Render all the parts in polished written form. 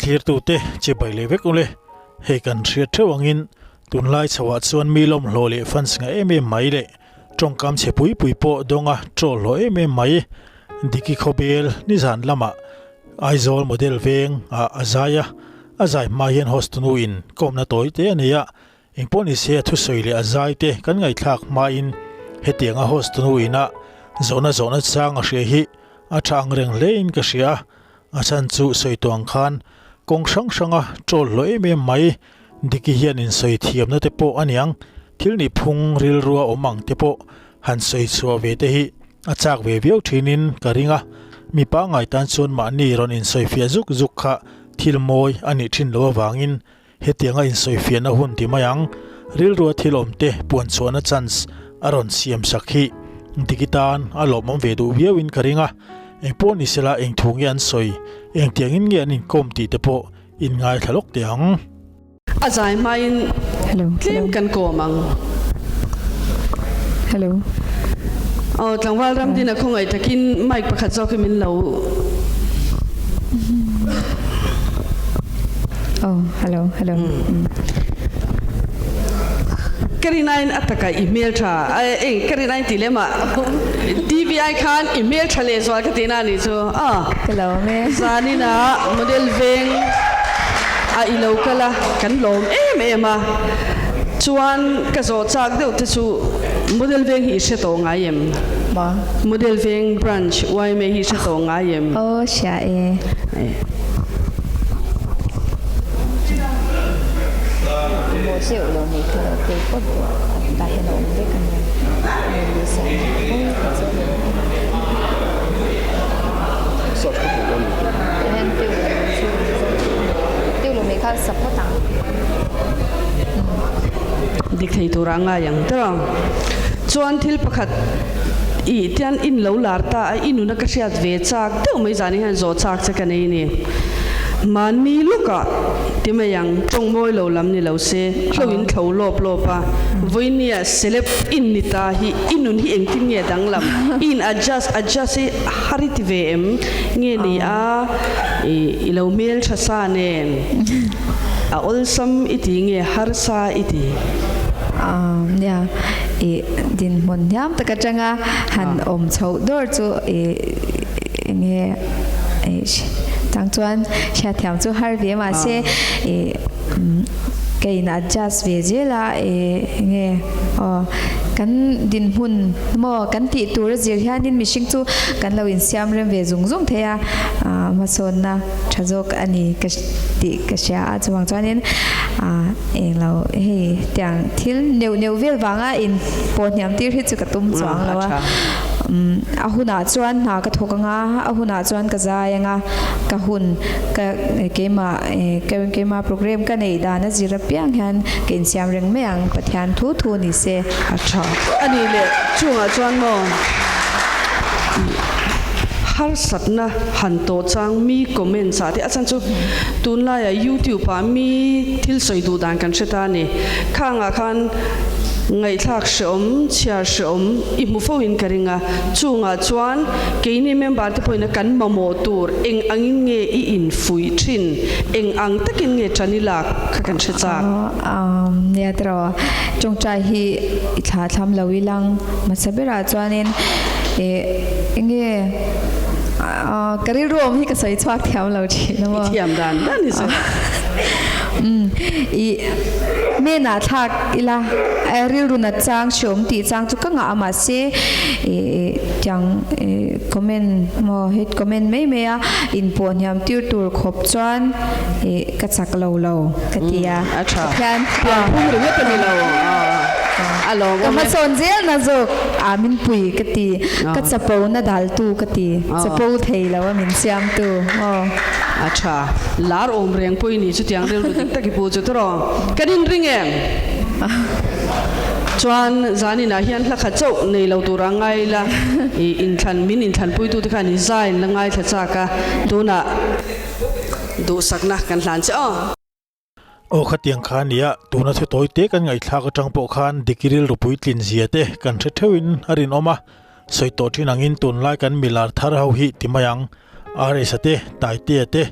Thlirtute chibai leh vek ule, hei kan hriat theuh angin tunlai chhoah chuan mi lawmhlawh leh fans ngah em em mai leh tawngkam chhe pui pui pawh dawnga troll hlawh em em mai Diki Khawbel nizan lamah Aizawl model veng ah a zai a, a zai hma hian host nu in kawmna tawi te a nei a, Engpawh ni se a thusawi leh a zai te kan ngaihthlak hmain hetianga host nu ina zawhna zawhna chang a hria hi a tha ang reng hlein ka hria a, a chhan chu sawi tawh ang khan kawng hrang hranga troll hlawh em em mai Diki hian insawi thiamna te pawh a niang, thil nihphung rilrua awm ang te pawh han sawi chhuah ve te hi a chak ve viau thinin ka ring a, mi pangngai tan chuan mahni rawn insawifiah zuk zuk kha thil mawi a nih thin loh avangin Hetianga insawifiahna hun ti mai ang, rilrua thil awmte puan chhuahna chance a rawn siam sak hi Diki tan a lawmawm ve duh viauin ka ring a, engpawh ni sela eng thu nge an sawi, engtiangin nge an inkawm tih te pawh in ngaithla lawk teh ang. A zai hmain tlem kan kawm ang. Hello. Aw tlangval Ramdina khawngaih takin mic pakhat zawk hi min lo. Aw hello hello. Ka rinain a taka i hmel tha eng ka rinain tih lem ah TV ai khan i hmel tha leh zual ka tihna a nih chu a. Ka lo awm e. Zanin ah model veng a i lo kal a kan lawm em em a chuan ka zawh chak deuh te chu model veng hi i hre tawh ngai em? Maw? Model veng branch yma hi i hre tawh ngai em? Aw hria e. Maw zeuh lo nei kha lo kei pawt duh a tah hian a awm vek a nia. Dik thei tura a ngai ang tawh. Chuan thil pakhat i tian in lo lar ta a, i nuna ka hriat ve chak deuh mai zan hian zawh chak che ka nei ni. Mahni lawkah ti mai ang, tawng mawi lo lam ni lo se, hlo in thlo lawp lawp a, vawinia celeb in ni ta hi i nun hi engtin nge danglam, i in adjust adjust hi har i ti ve em nge ni a, i lo hmel tha sa nen a awlsam i ti nge harsa i ti? Nia, i dinhmun hniam tak atanga han awm chhoh dawr chu i enge chang chuan hriatthiam chu har ve mahse i Ka in adjust ve zel a enge aw kan dinhmun maw kan tih tur a zir hianin mihring chu kan lo insiam rem ve zung zung thei a hmasawnna tha zawk a ni ka tih ka hria a chuvang chuanin englo hei tiang thil neuh neuh vel vanga in pawh hniam tir hi chu ka tum chuang lo a a hunah chuan hna ka thawk anga a hunah chuan ka zai anga ka hun ka keimah Keimah program ka neih dan a zir apiang hian ka insiam reng mai ang, Pathian thu thu ni se. A tha a nih leh chungah chuan maw harsatna han tawh chang mi comments ah te a chhan chu tunlaiah youtube ah mi thil sawi duh dan kan hre ta a ni khangah khan ngaihthlak hreawm chhiar hreawm i hmu fo in ka ring a chungah chuan Keini member te pawhin a kan mamawh tur eng angin nge i infuih thin, eng ang takin nge tan i lak kha kan hre chak. Nia tiraw, tawngtai hi i thla thlam lo ilang hmasa berah chuanin eng nge ka rilru awm hi ka sawi chhuak thiam lo thin a maw. I thiam dan dan i sawi. I menah thlak ila rilru nat chang hreawm tih chang chu ka ngah a mahse Tiang comment maw hit comment mai mai a in pawh hniam tir tur khawp chuan ka chak lo lo ka ti a. A tha. Pathian Pian phung ringawt a ni lo a lawm awm e. Ka hmasawn zel na zawk a min pui ka ti. Ka chapo na dal tu ka ti. Chapo thei lo a min siam tu aw. A tha. Lar awm reng pawh i ni chutiang rilru dik tak i pu chu tawh. Kan inring em? Chuan zaninah hian hla khat chauh nei lo tur a ngai ila, i inthlan min inthlanpuitu te khan i zain la ngaithla chak a, tunah duhsakna kan hlan che aw. Aw khatiang kha nia, tuna thu tawi te kan ngaihthlak atang pawh khan Diki rilru puitlin zia te kan hre theuhin a rinawm a, sawi tawh thin angin tunlai kan milar thar ho hi ti mai ang, RS-a te, Taitea te,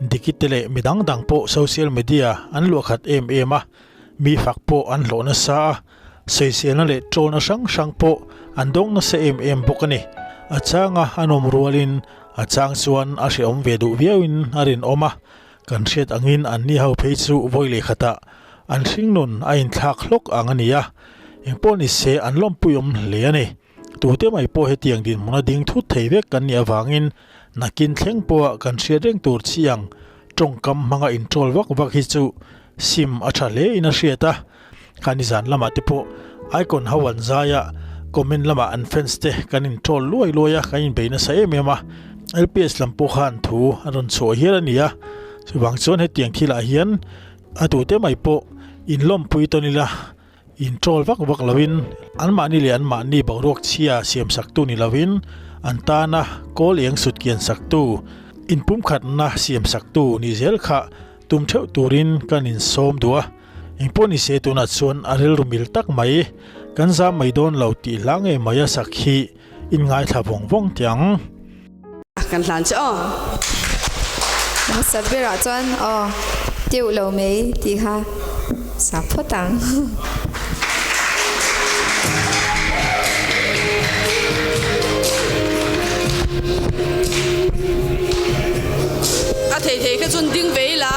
Diki te leh midang dang pawh social media an luah khat em em a, mi fak pawh an hlawh nasa a, sawiselna leh trollna hrang hrang pawh an dawng nasa em em bawk a ni. A changa a nawm rualin a chang chuan a hrehawm ve duh viauin a rinawm a, kan hriat angin anni ho phei chu vawi leh khatah an hringnun a inthlak hlawk ang a ni a, engpawh ni se an lawmpuiawm hle a ni. Tute mai pawh hetiang dinhmuna ding thut thei vek kan nih avangin nakin thleng pawha kan hriat reng tur chi ang tawngkam hmanga introll vak vak hi chu sim a tha hle in a hriat a. Kha nizan lamah te pawh Icon ho an zai a, comment lamah an fans te kan introll luai luai a, kan inbei nasa em em a. LPS lam pawh khan thu a rawn chhuah hial a ni a, chuvang chuan hetiang thilah hian a tute mai pawh inlawmpui tawn ila. In troll vak vak loin anmahni leh anmahni boruak chhia siam saktu ni loin an tana kawl eng sut kian saktu, inpumkhatna siam saktu ni zel kha tum theuh turin kan insawm duh a. Engpawh ni se tunah chuan a rilru mil tak mai, kan zam mai dawn lo tih hla ngei mai a sak hi in ngaithla vawng vawng teh ang. Kan hlan che aw. Hmasa berah chuan aw teuh lo mai tih kha sa phawt ang. A thei thei kha chuan ding ve ila.